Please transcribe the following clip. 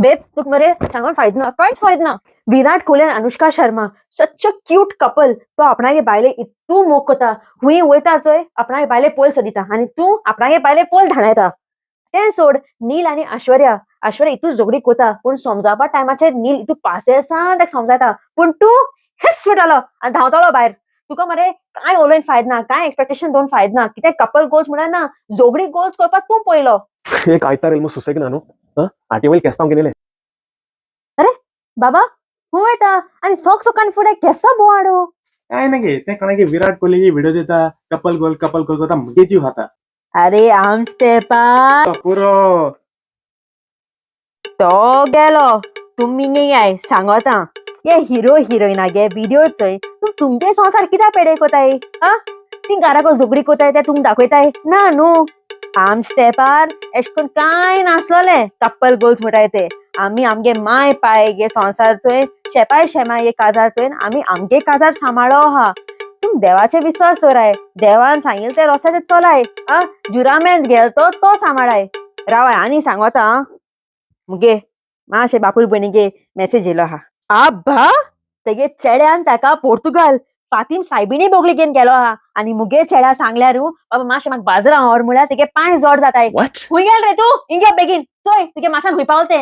Babe, तुका मरे सांगून फायदो ना, कांयच फायदो ना. विराट कोहली आनी Anushka Sharma such a cute couple. तो आपणागे बायले इतू मोग करता, हुंय वयता चोय आपणागे बायले पयल सोदिता आनी तूं आपणागे बायले पयल धांवडायता. तें सोड, नील आनी ऐश्वर्या, ऐश्वर्या इतू झगडी कोता पूण समजावपा टायमाचेर नील इतू पासियेंसान ताका समजायता, पूण तूं हेच म्हणटालो आनी धांवतालो भायर. तुका मरे कांय उलोवन फायदो ना, कांय एक्सपेक्टेशन दवरून फायदो ना. कितें कपल गोल्स म्हळ्यार ना, झगडी गोल्स करपाक तूं पयलो. एक आयतार येयल मु सुसेग ना न्हू. आं, आटी वयल केस्तांव घेयलें. अरे बाबा, खूंय वयता आनी सोक सोकान फुडें केसो बोवाडू? काय ना गे, ते कोणागे विराट कोहली व्हिडिओ दिता, कपल गोल कपल गोल करता, मुगे जीव खाता. अरे आमच तेपार पुरो. तो गेलो. तुमी न्ही सांगता, हे हिरो हिरोईना गे व्हिडिओ चोय, तूं तुमगे संवसार कित्याक पेडे कोताय? आ, ती घराको झगडी कोताय ते तुमकां दाखयताय ना न्हू. आमचे तेपार एश कोन कांय नासलोलें कपल गोल्स म्हणटाय ते. आमी आमगे माय पाय गे संवसार चोय, शेपाय शेमाय गे काजार चोय, आमी आमगे काजार सांबाळो आहा. तूं देवाचे विस्वास दवराय, देवान सांगिल्लें तें रस्त्याचेर चलाय. आ, जुरामेंत गेल तो तो सांबाळाय. रावाय आनी सांगोता. आं, मुगे मातशें बापूल भयणीगे मेसेज येयलो आहा. आब्बा, तेगे चेड्यान ताका पोर्तुगाल फातीम सायबिणी बोगली घेवन गेलो आहा. आनी मुगे चेड्या सांगल्यारू बाबा मातशें म्हाका बाजरां व्हर म्हळ्यार तेगे पांय जोड जाताय. What? खूंय गेल रे तूं? हिंग यो बेगीन, चोय तुगे माशान खूंय पावल तें.